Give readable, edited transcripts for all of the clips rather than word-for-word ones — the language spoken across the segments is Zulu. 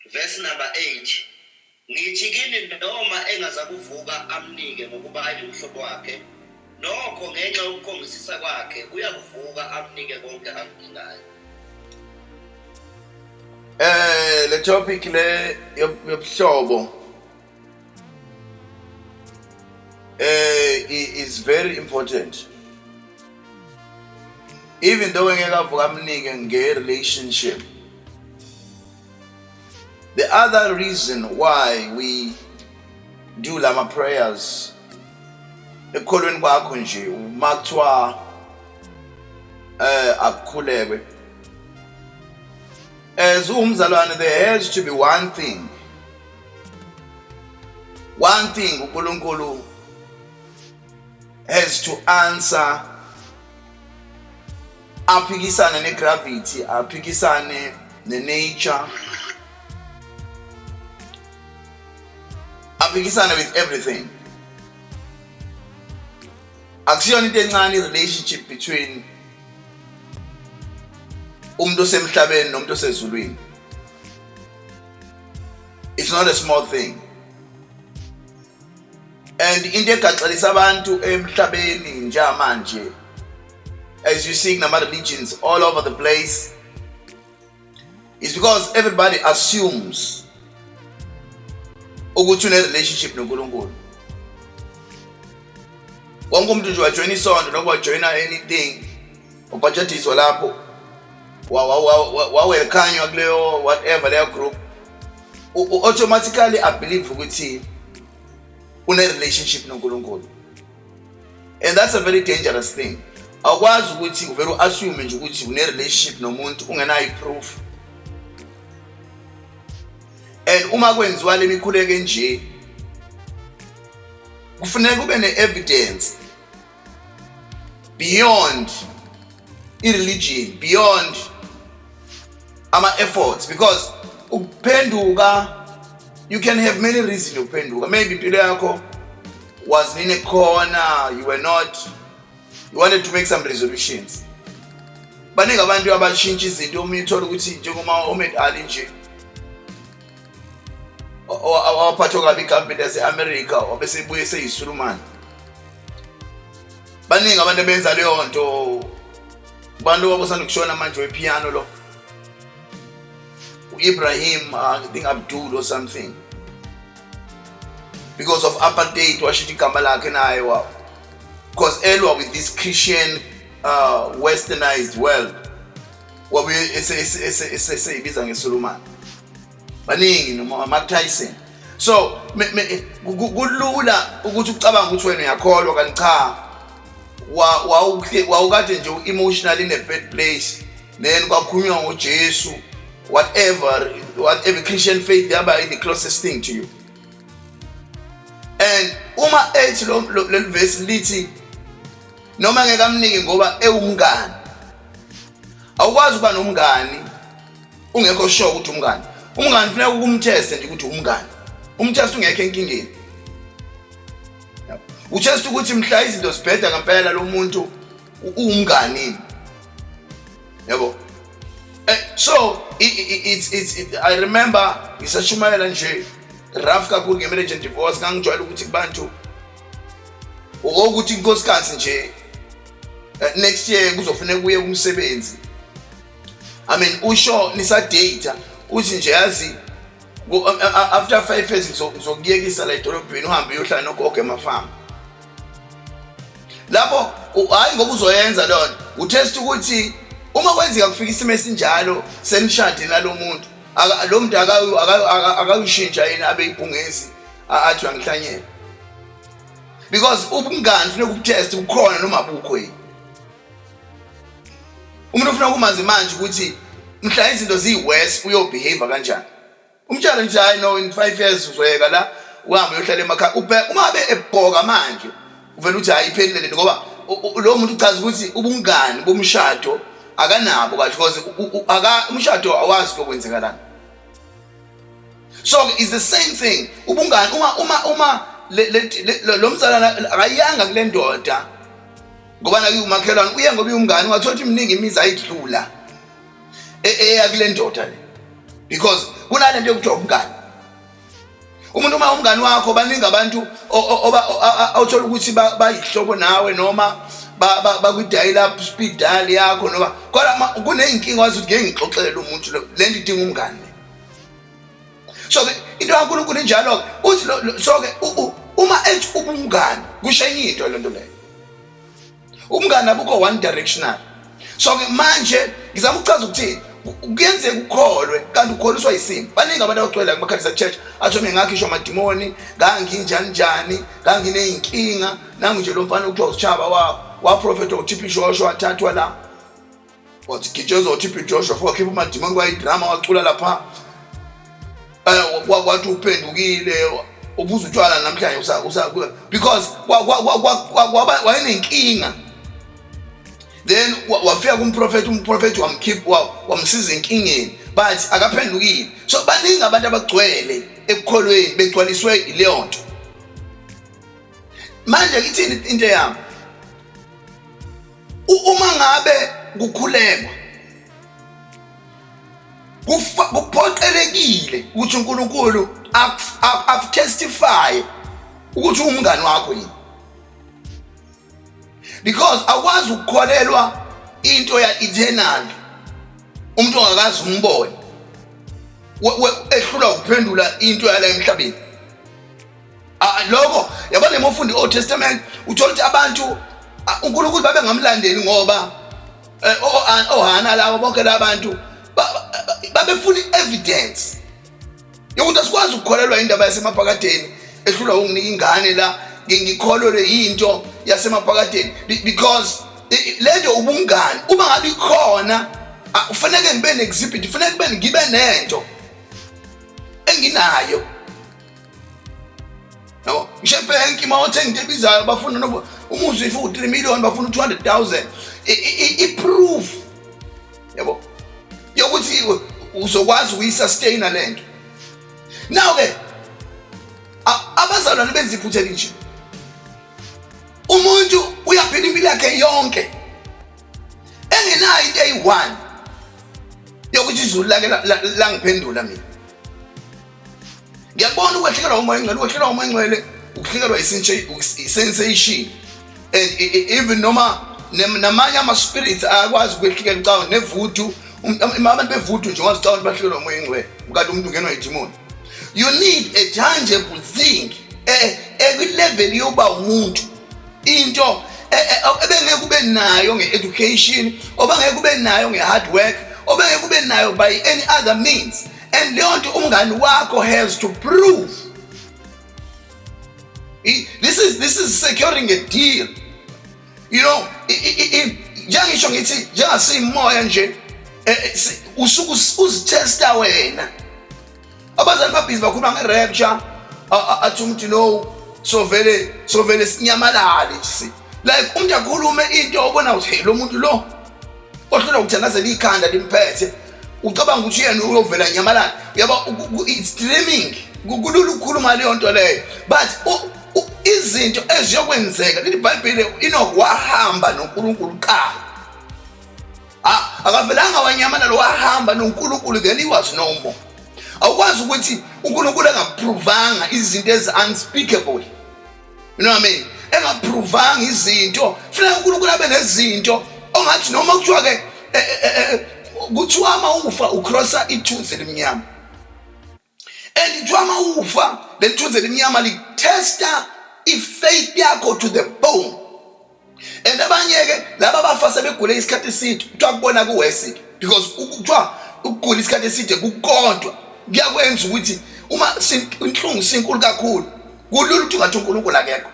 Verse number 8. Ngithi kini noma engazakuvuka amnike ngokuba ayengumhlobo wakhe, nokho ngenxa yokukhombisisa kwakhe uyakuvuka amnike konke akudingayo. Le topic le yobuhlobo is very important. Even though engeke avuka amnike nge relationship. The other reason why we do lama prayers ekukholweni kwakho nje uma kuthiwa akukhulekwe as umzalwane, there has to be one thing, one thing uNkulunkulu has to answer, aphikisane ne-gravity, aphikisane ne-nature, aphikisane with everything. Akusiyona into encane i-relationship between umuntu osemhlabeni nomuntu osezulwini. It's not a small thing, and into egaxelisa abantu emhlabeni njengamanje, as you see nama religions all over the place, is because everybody assumes ukuthi une relationship noNkulunkulu. Wonke umuntu nje wajoyina isonto noma wajoyina anything, ubhajadiswa lapho, wawelkhanywa kuleyo whatever leyo group, automatically I believe ukuthi une relationship noNkulunkulu, and that's a very dangerous thing. Awukwazi ukuthi uvele u-assume nje ukuthi une relationship nomuntu ungenayo i-proof. And uma kwenziwa le mikhuleko nje, kufuneka kube ne-evidence beyond i-religion, beyond ama-efforts, because ukuphenduka, you can have many reasons yokuphenduka. Maybe impilo yakho was in a corner, you were not, you wanted to make some resolutions. Baningi abantu abashintsha izinto. Omunye uthola ukuthi njengoba Muhammad Ali nje waphathwa kabi i-government yase-America, wabe sebuye seyisulumane. Baningi abantu abenza leyo nto. Abantu abasanda kushona manje wepiano lo, u-Ibrahim, I think Abdul or something, because of apartheid washintsha igama lakhe naye wa because elwa with this Christian westernized world, wabuye eseyibiza ngesulumane. Baningi, noma Mark Tyson. So kulula ukuthi ucabanga ukuthi wena uyakholwa, kanti cha, wawukade nje emotionally in a bad place, then kwakhulunywa ngoJesu, whatever, whatever Christian faith yaba the closest thing to you. And uma ethi lo leli verse lithi noma ngeke amnike ngoba ewumngani, awukwazi ukuba nomngani ungekho sure ukuthi umngani. Umngani kufuneka ukumteste nje ukuthi umngani, umteste ungekho enkingeni, utest ukuthi mhla izinto zibheda ngempela lo muntu uwumngani, yabo. So I remember ngisashumayela nje rough kakhulu nge-marriage and divorce, ngangijwayele ukuthi kubantu ukuthi inkosikazi nje next year kuzofuneka uye kumsebenzi. I mean, usho nisadata, uthi nje yazi after 5 years ngizokuyekisa la edolobheni, uhambe uyohlala nogogo emafamu lapho. Hhayi ngoba uzoyenza leyo nto, utest ukuthi uma kwenzeka kufika isimo esinjalo senishade nalo muntu, lo muntu akayushintsha yini abe ibhungezi, athi uyangihlanyela, because ubungani funeka ubutest bukhona noma bukho yini. Umuntu ufuna ukumazi manje ukuthi mhla izinto ziyi-worse uyobehave kanjani. Umtshele nje, hayi no, in 5 years uzoyeka la, uhambe uyohlala emakhaya. Uma be ebhoka manje, uvela uthi hayi, iphelile lento, ngoba lo muntu uchaza ukuthi ubungani bomshado akanabo kahle, because aka umshado awazi kokwenzekalani. So it's the same thing, ubungani uma lo mzalwana akayanga kule ndoda ngoba nakuyi umakhelwane, uye ngoba uyumngane. Ungathola ukuthi iminingi imizi ayidlula eya kule ndoda le. Because kunalento yokuthiwa umngani. Umuntu uma umngani wakho, baningi abantu othola ukuthi bayihlobo nawe noma bakwi-dial up speed dial yakho, noma kodwa kuney'nkinga wazi ukuthi ngeke ngixoxele lo muntu, le nto idinga umngani. So ke into kaNkulunkulu injalo-ke, uthi so ke uma ethi ubungani, kusho enye into le nto leyo. Umngani abukho one directional. So ke manje ngizama ukuchaza ukuthini. Kuyenzeka ukholwe kanti ukholiswa yisimo. Baningi abantu abagcwele kumakhalisa church, athi mina ngakhishwa amadimoni, nganginjani njani, ngangineyinkinga. Nangu nje lo mfana okuthiwa uSichaba, waprofetha uTP Joshua, wathathwa la, wathi gijeza uTP Joshua, futhi wakhipha amadimoni, kwayidrama, wacula lapha, wathi uphendukile, ubuza utshwala namhlanje usa because wayenenkinga. Then wafika kumprofethi, umprofethi wamkhipha, wamsiza enkingeni, but akaphendukile. So baningi abantu abagcwele ekukholweni begcwaliswe ileyo nto. Manje ithini into yami? Uma ngabe kukhulekwa, kuphoqelekile ukuthi uNkulunkulu akutestify ukuthi umngani wakho yini, because awukwazi ukukholelwa into ya eternal umuntu ongakazi umbone ehlulwa ukuphendula into yala emhlabeni. Ah, lokho yabona, uma ufunda i-Old Testament uthola ukuthi abantu, uNkulunkulu babengamlandeli ngoba oHana labo, bonke labantu babefuna i-evidence yokuthi asikwazi ukukholelwa indaba yasemaphakadeni, ehlulwa unginika ingane la, ngikholelwe into yasemaphakadeni, because lento ubungani uma ngabe ikhona, kufanele ngibe ne-exhibit, kufanele kube ngibe nento enginayo, yabo. Ngisho ebhenki uma uthenga into ebizayo, bafuna noba umuzi if u-3 million, bafuna u-200,000, i-proof, yabo, yokuthi uzokwazi ukuyisustain le nto. Now ke abazalwane benza iphutha elinje. Umuntu uyaphila impilo yakhe yonke engenayo into eyi-one yokuthi izulu lake langiphendula mina. Ngiyakubona ukwehlikelwa umoya engcwele, ukwehlikelwa umoya engcwele ukuhlikelwa i-sensation, and even noma namanye ama-spirits ayakwazi ukwehlikela ucawu nevoodoo. Abantu bevoodoo nje wazi ucawu bahlikelwa umoya engcwele, kanti umuntu ungenwa yidimoni. You need a tangible thing ekwi-level yokuba umuntu, into ebengeke ube nayo nge-education, obangeke ube nayo nge-hard work, obengeke ube nayo by any other means, and leyo nto umngani wakho has to prove. This is securing a deal. Njengisho ngithi njengasimoya nje, usuke uzitesta wena. Abazali babhizi bakhuluma nge-rapture, athi umuntu no, sovele sinyamalale. Like umuntu akhulume into obona ukuthi, hey, lo muntu lo ohlulwa ukuthandazela ikhanda limphethe, ucabanga ukuthi yena uyovela nyamalala, uyabo. It's dreaming. Kulula ukukhuluma leyo nto leyo, but izinto eziyokwenzeka, lithi iBhayibheli Enoch wahamba noNkulunkulu qala. Ah, akavelanga wanyamalala, wahamba noNkulunkulu, then he was no more. Awukwazi ukuthi uNkulunkulu engaprovanga izinto ezi unspeakable, you know what I mean, engaprovanga izinto. Funeka uNkulunkulu abe nezinto ongathi noma kuthiwa ke kuthiwa uma ufa ucrossa ithunzi elimnyama, and kuthiwa uma ufa leli thunzi elimnyama litesta i-faith yakho to the bone. And abanye-ke laba bafa sebegule isikhathi eside, kuthiwa kubona kuworse, because kuthiwa ukugula isikhathi eside kukodwa kuyakwenza ukuthi uma inhlungu sinkulu kakhulu, kulula ukuthi ungathi uNkulunkulu akekho,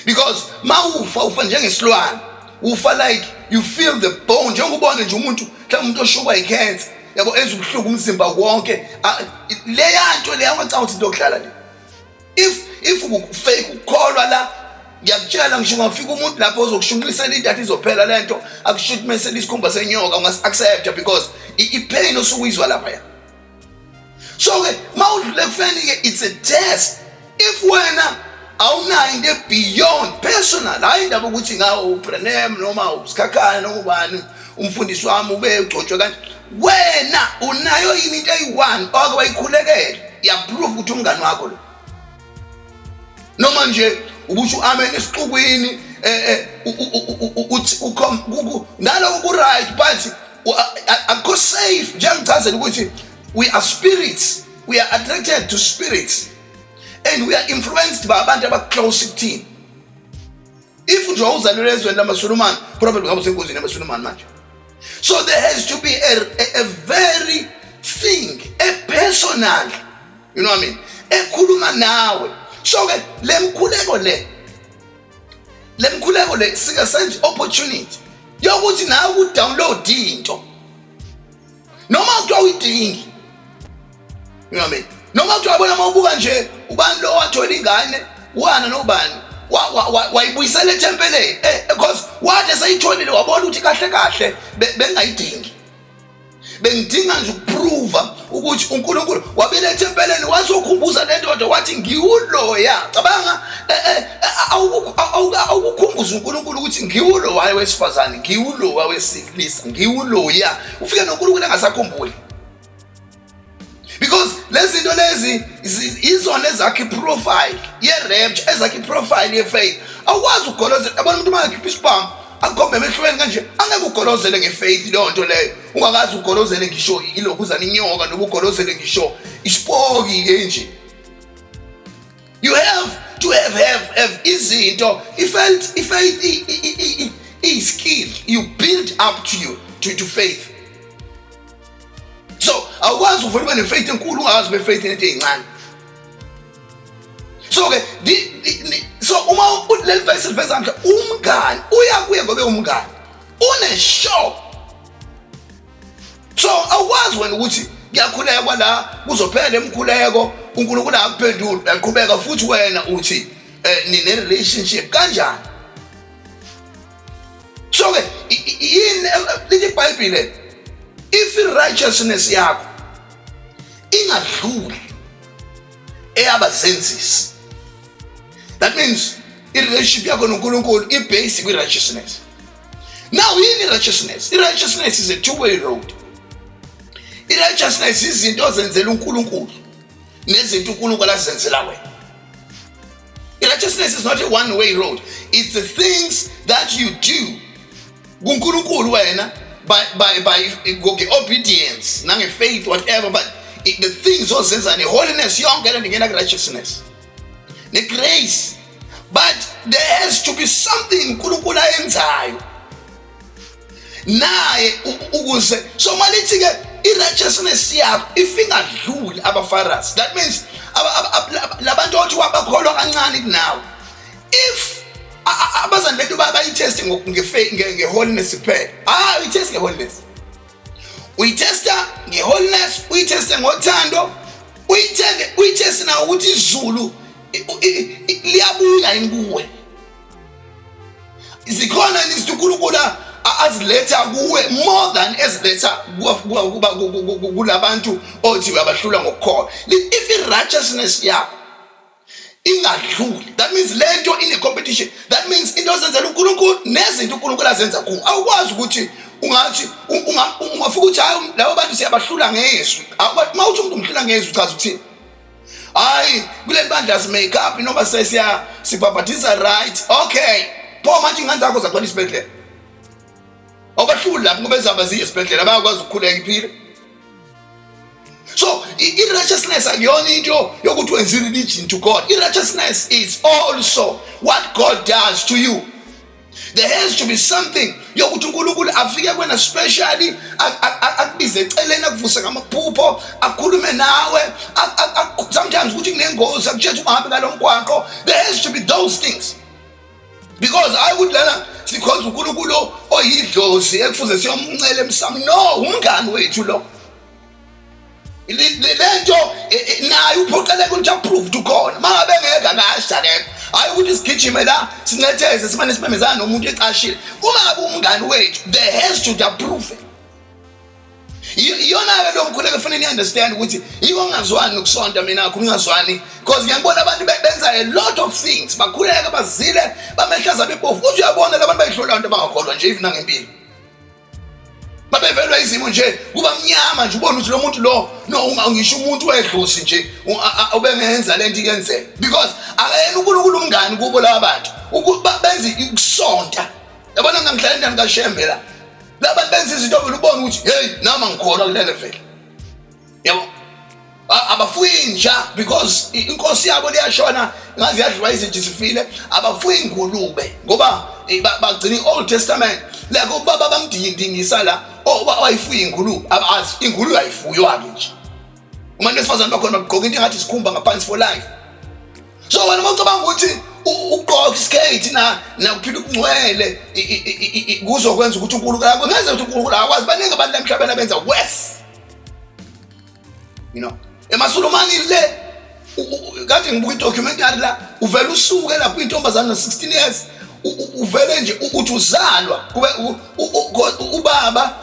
because mawufa ufa njengesilwane, ufa like you feel the bone, njengobona nje umuntu, mhlawumbe umuntu oshukwa yicancer, yabo, enza ubuhlungu umzimba wonke. Leya nto leya ungacabanga ukuthi into yokuhlala le. If fake ukukholwa la, ngiyakutshela, ngisho ungafika umuntu lapho ozokushunqisela into, athi izophela lento, akushukumesela isikhumba senyoka, ungas-accepta, because i-pain osuke uyizwa lapha ya. So ke uma udlule ekufeni ke, it's a test. If wena awunayo into beyond personal, hayi indaba ukuthi ngawo uBranham noma uSikhakhane noma ubani, umfundisi wami ube ugcotshwe kanje. Wena unayo yini into eyi-one owake wayikhulekela yaprove ukuthi umngani wakho lo? Noma nje ubusho amen esixukwini, uthi naloko ku-right, but akukho safe. Njengichazela ukuthi we are spirits, we are attracted to spirits and we are influenced by abantu abaclose kuthina. If nje wawuzalelwe ezweni lamaSulumane, probably ngabe usengozini yamaSulumane manje. So there has to be a very thing, a personal, you know what I mean, ekhuluma nawe. So ke le mkhuleko le sike senze opportunity yokuthi nawe udownload into noma kuthiwa uyidingi, you know what I mean, noma kuthiwa yabona uma ubuka nje ubani lo wathola ingane wana nobani wayibuyisela ethempeleni, because wathi eseyitholile wabona ukuthi kahle kahle bengayidingi, bengidinga nje ukuprova ukuthi uNkulunkulu wabile ethempeleni. Wazokhumbuza le ndoda, wathi, "Ngiwuloya." Cabanga, awukukhumbuza uNkulunkulu ukuthi ngiwuloya wesifazane, ngiwuloya wesilisa, ngiwuloya. Ufike noNkulunkulu engasakhumbuli, because lezi zinto lezi izona ezakha iprofile ye-rapture, ezakha iprofile ye-faith. Awukwazi ukugolozela. Yabona, umuntu uma ngakhipha isibhamu akukhombe emehlweni kanje, angeke ugolozele ngefaith leyo nto leyo ungakazi ugolozele ngisho ilokhuzana inyoka noma ugolozele ngisho isipoki-ke nje. You have to have izinto. I-faith iyi-skill you build up to you to faith. So awukwazi uvele ube ne-faith enkulu ungakazi ube faith nento ey'ncane. So ke so uma leli verse liveza mhla umngani uya kuye ngoba umngani une-sure. So awukwazi wena ukuthi kuyakhulekwa la, kuzophela emkhuleko, uNkulunkulu akuphenduli, uyaqhubeka futhi wena uthi nine relationship kanjani? So ke yini lithi iBhayibheli? If i-righteousness yakho ingadluli eyabazenzisi, that means i-relationship yakho noNkulunkulu ibase kwi-righteousness. Now, yini i-righteousness? I-righteousness is a two-way road. I-righteousness izinto ozenzela uNkulunkulu nezinto uNkulunkulu azenzela wena. I-righteousness is not a one-way road. It's the things that you do kuNkulunkulu wena by nge-obedience nange-faith, whatever, but the things ozenza ne-holiness, yonke le nto ingena ku-righteousness ne-grace. But there has to be something uNkulunkulu ayenzayo naye ukuze. So malithi ke i-righteousness yakho if ingadluli abafarasi, that means labantu othi wabakholwa kancane kunawe, if abazali bethu bayiteste nge-holiness kuphela. Ah, uyiteste nge-holiness, uyitesta nge-holiness, uyiteste ngothando, uyithenge, uyiteste nawo ukuthi izulu liyabuya yini kuwe, zikhona izinto uNkulunkulu aziletha kuwe more than eziletha kulabantu othi uyabahlula ngokukholwa. If i-righteousness yakho ingadluli, that means lento ine competition. That means into ozenzela uNkulunkulu nezinto uNkulunkulu azenza kuwe. Awukwazi ukuthi ungathi ungafika uthi, "Hayi, labo bantu siyabahlula ngezwi." Uma uthi umuntu umhlula ngezwi, uchaza ukuthini? Hayi, kuleli bandla si-make up noma sesiya sibhabhadisa, right? Okay, pho manje ingane zakho zagcwala isibhedlela, awubahluli lapho ngoba ezihamba ziye esibhedlela, bayakwazi ukukhuleka iphile. So i-righteousness akuyona into yokuthi wenza i-religion to God. I-righteousness is also what God does to you. There has to be something yokuthi uNkulunkulu afike kwena specially, akubize eceleni, akuvuse ngamaphupho, akhulume nawe, sometimes ukuthi kunengozi akutshela ungahambi ngalo mgwaqo. There has to be those things, because hayi ukuthi lana sikhonza uNkulunkulu oyidlozi ekufuze siyomncela emsamo. No, umngani wethu lo. Lento naye uphoqeleka ukuthi approve ukuthi ukhona. Mangabe ngeke akasha akekho. Hayi ukuthi sigijime la, sincetheze, simane simemezana nomuntu ecashile. Uma ngabe umngani wethu, there has to approve. Iyona-ke lo mkhuleko kufanele ni-understand ukuthi yiko ngingazwani nokusonta mina kakhulu, ngingazwani, because ngiyabona abantu benza a lot of things, bakhuleke, bazile, bamehlaza bebofu, uthi uyabona labantu bayihlula abantu abangakholwa nje even nangempilo. Babevelwa izimo nje, kuba mnyama nje, ubona ukuthi lo muntu lo, no, ngisho umuntu wedlozi nje ubengenza lento ikenzeka, because akayena uNkulunkulu umngani kubo laba bantu. Ukuba benze ukusonta, yabona, ngihlala endaweni kaShembe la, labantu benza izinto vele ubone ukuthi hey, nami angikholwa kule level, yabo. Abafuyi inja because inkosi yabo liyashona, ngazi yadliwa izinja, zifile. Abafuyi ingulube ngoba bagcina i-Old Testament, like ubaba bamdingisa la wayifuya ingulube. Abazi ingulube ayifuywa-ke nje. Umuntu wesifazane bakhona bagqoka into engathi isikhumba ngaphansi for life. So wena uma ucabanga ukuthi ukugqoka isikhethi na nakuphila ukungcwele kuzokwenza ukuthi uNkulunkulu akwenze, ukuthi uNkulunkulu akwazi, baningi abantu emhlabeni abenza worse. Emasulumani le, kade ngibuka i-documentary la, uvele usuke lapho intombazane na 16 years, uvele nje uthi uzalwa kube ubaba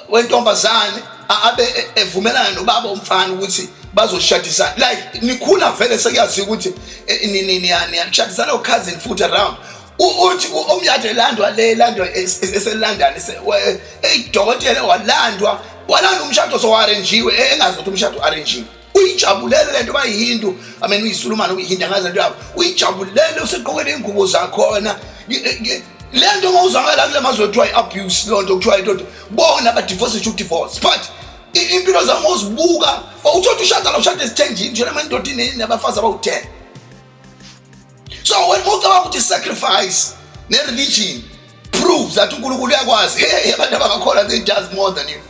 wentombazane abe evumelana nobaba umfana ukuthi bazoshadisana, like nikhula vele sekuyaziwa ukuthi niyashadisana, cousin futhi around. Uthi umyade elandwa le, landwa eseLondon, eyidokotela, walandwa umshado sowarenjiwe, engazi ukuthi umshado arrangiwe. Uyijabulele lento, bayihindu, I mean uyisulumane, uyihindu, angazi lento yabo. Uyijabulele, usegqokele ingubo zakhona le nto. Uma uzwakala kule mazwe kuthiwa i-abuse loo nto, kuthiwa into bona ba-divorce nje u-divorce, but impilo zabo uzibuka, uthola ushada la, ushada esithenjini nje, namandoda nabafazi abawu-10. So when ucabanga ukuthi sacrifice ne-religion proves that uNkulunkulu uyakwazi, hey, abantu abangakholwa, they does more than you.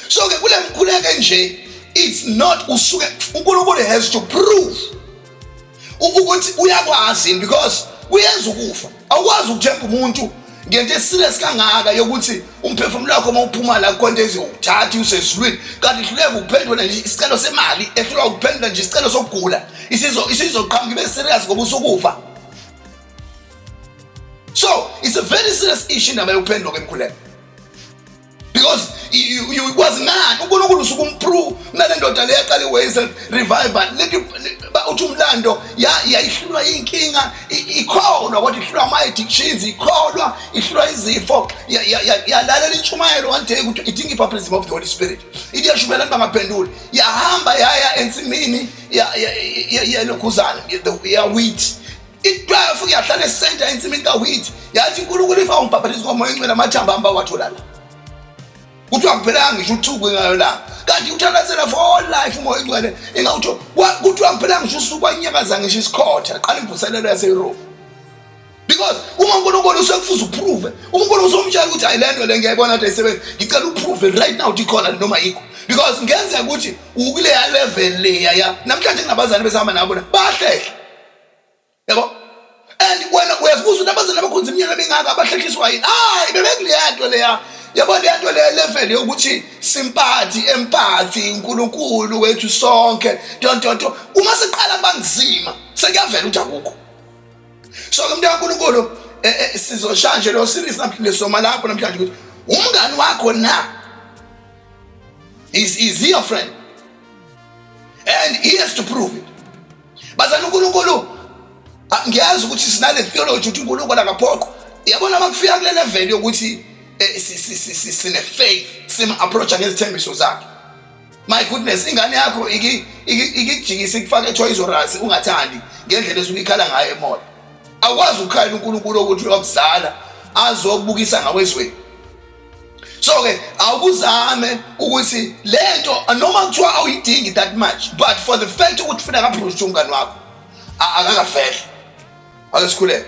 So ke kule mkhuleke nje, it's not usuke, uNkulunkulu has to prove ukuthi uyakwazi, because uyenza ukufa. Awukwazi ukuthemba umuntu ngento e-serious kangaka yokuthi umphefumulo wakho uma uphuma la konto ezokuthatha usezulwini, kanti ihluleka ukuphendula nje isicelo semali, ehlulwa ukuphendula nje isicelo sokugula, isizoqhamuka ibe serious ngoba usukufa. So it's a very serious issue indaba yokuphendula kwemkhuleko, because ukwazi ngani uNkulunkulu usuke um-prove nale ndoda le yaqala iWays Revival lethi uthi umlando yayihlulwa inkinga, ikholwa kodwa ihlulwa ama-addictions, ikholwa ihlulwa izifo. Yalalela intshumayelo one day ukuthi idinga i-baptism of the Holy Spirit. Ithi yashumela, bangaphenduli, yahamba yaya ensimini yelokhuzana ya-wheat. Yafike yahlala esenta ensimini ka-wheat, yathi, "Unkulunkulu, if awungibhabhatisi ngomoya oyingcwele, amathambo ami bawathola la." Kuthiwa kuphelanga ngisho uthuku ngayo la, kanti uthandazela for all life umoya oyingcwele. Ingawutho kuthiwa kuphelanga ngisho usuku, kwanyakaza ngisho isikhotha, qala imvuselelo yase-Europe, because uma uNkulunkulu usekufuza u-prove, uma uNkulunkulu usumtshela ukuthi hayi, le nto le ngiyayibona ukuthi ayisebenzi, ngicela u-prove right now ukuthi ikhona noma yikho, because ngenzeka ukuthi ukuleya level leya ya namhlanje kunabazali besihamba nabo bahlehla, yabo. And wena uyazibuza ukuthi abazali abakhonza iminyaka emingaka abahlehliswa yini? Hayi, bebekuleya nto leya, yabo, leya nto leya, level yokuthi sympathy, empathy, uNkulunkulu wethu sonke, ntontonto. Uma siqala kuba nzima, sekuyavela ukuthi akukho. So ke, mntu kaNkulunkulu, sizoshaya nje lo series namhlanje, soma lapho namhlanje ukuthi umngani wakho na, is he your friend? And he has to prove it. Bazana uNkulunkulu, ngiyazi ukuthi sinale theology ukuthi uNkulunkulu akaphoqwa, yabona. Makufika kule level yokuthi sine faith, sim approach ngezithembiso zakhe, my goodness, ingane yakho ikijikisa, ikufaka eToys R Us ungathandi, ngendlela esuke ikhala ngayo emoya, awukwazi ukukhalela uNkulunkulu ukuthi uyakuzala azobukisa ngawe ezweni. So ke awukuzame ukuthi lento, noma kuthiwa awuyidingi that much, but for the fact ukuthi ufuna ka-approach umngani wakho, akakafehla. Ake sikhuleke.